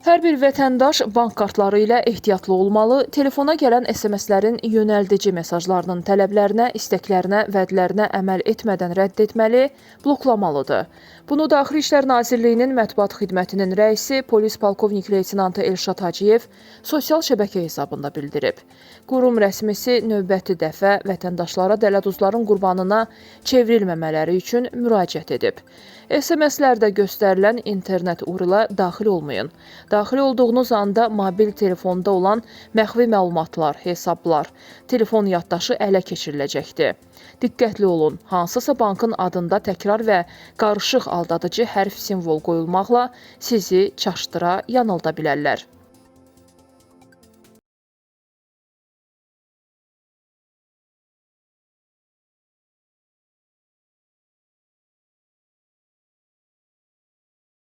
Hər bir vətəndaş bank kartları ilə ehtiyatlı olmalı, telefona gələn SMS-lərin yönəldici mesajlarının tələblərinə, istəklərinə, vədlərinə əməl etmədən rədd etməli, bloklamalıdır. Bunu Daxili İşlər Nazirliyinin mətbuat xidmətinin rəisi polis polkovnik leytenantı Elşad Hacıyev sosial şəbəkə hesabında bildirib. Qurum rəsmisi növbəti dəfə vətəndaşlara dələduzların qurbanına çevrilməmələri üçün müraciət edib. SMS-lərdə göstərilən internet URL-ə daxil olmayın. Daxil olduğunuz anda mobil telefonda olan məxfi məlumatlar, hesablar, telefon yaddaşı ələ keçiriləcəkdir. Diqqətli olun, hansısa bankın adında təkrar və qarışıq aldadıcı hərf simvol qoyulmaqla sizi çaşdıra, yanılda bilərlər.